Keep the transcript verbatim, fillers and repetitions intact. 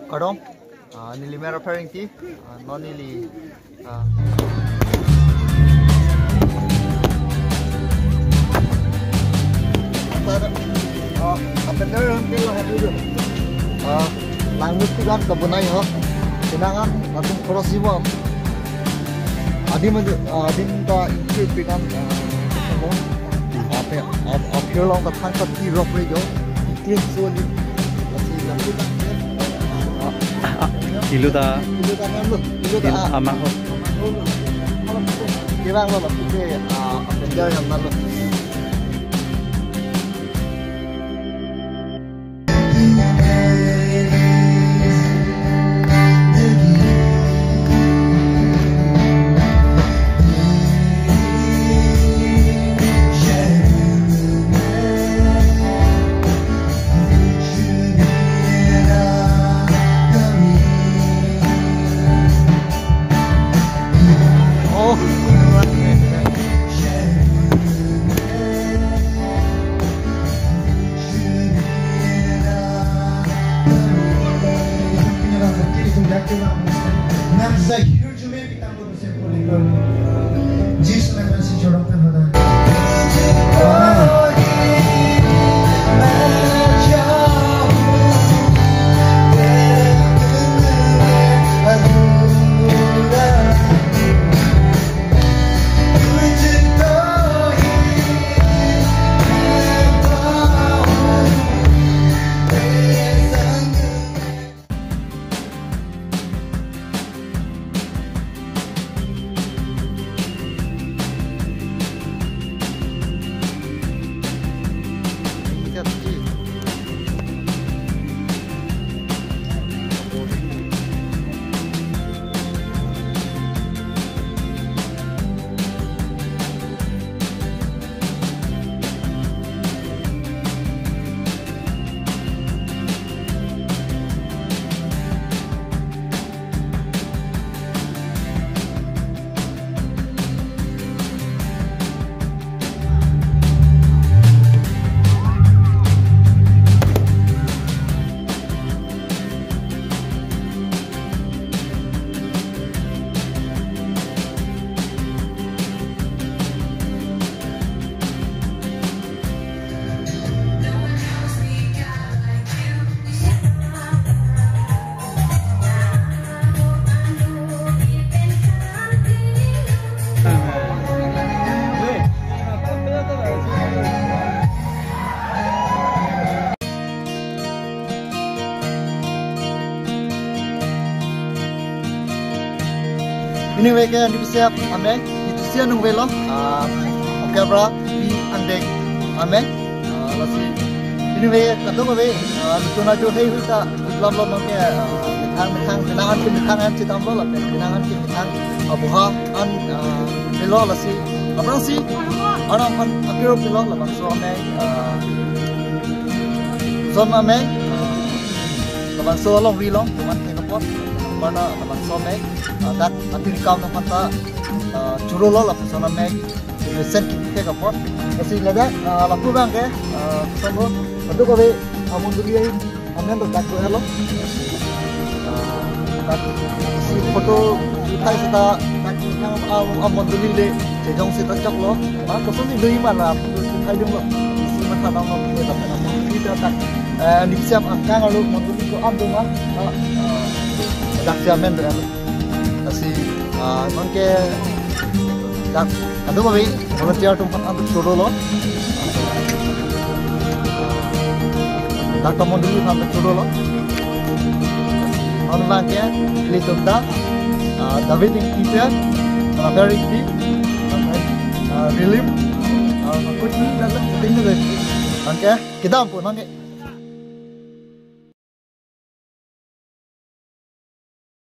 Kardom, ah, neli Mera Pherengti, ah, non neli, ah, ah, apa tu, ah, langmut tiga kabunai ho, kenangan latum cross iwam. Adim, ah, adim ta ikir pinam, ah, apa, ap-, apir long ta thang ta tirok re jo. Ikir so ni. Lasi langmut ta. Ah, ah, ilu ta. Ilu ta ngan lo. Ilu ta, il-, ah, amang ho. Kirang lo, lasi ke, ah, apa dia yang ngan lo. Pini ave ke nipsep amei, itusi anung avelo, ah, Okebra, pi angdeng amei, ah, lasi. Pini ave kadokave, ah, lutun ajo hei hulta, iklam lo nonke, ah, methang, methang, kenangan ke methang an chedam lo, lapen kenangan ke methang, ah, buha an, ah, avelo lasi. Aphrangsi, aram an akiro pilo, labangso amei, ah, Son amei, ah, labangso alongri along, teman ke kapot, mana labangso amei, ah, dak atir kam na pata, ah, churolo lapuson amei, sen ke kapot. Lasi ladak, ah, lapu abang ke, ah, son lo, kadokave, ah, mondoli ahin, amen do dak do elo. Ah, dak si photo uthai seta, dak, ah, ah, mondoli le, chejong seta choklo. Ah, kosonsi do iman la, photo uthai dun lo. Si matha nang nang, kita pernah mondoli dak, eh, nipsep angkang alo mondoli ko am dun ma. Ah, ah, dak si amen do elo. Lasi, ah, nonke dak kadokave volunteer atum aphan adu churolo. Dak ta mondoli aphan churolo. Non abang ke ilitum ta, ah, David Ingti pen, Rafael Ingti, ah, Rilip, ah, Kuchi, dak ta ting dek. Anke kedam pu nonke.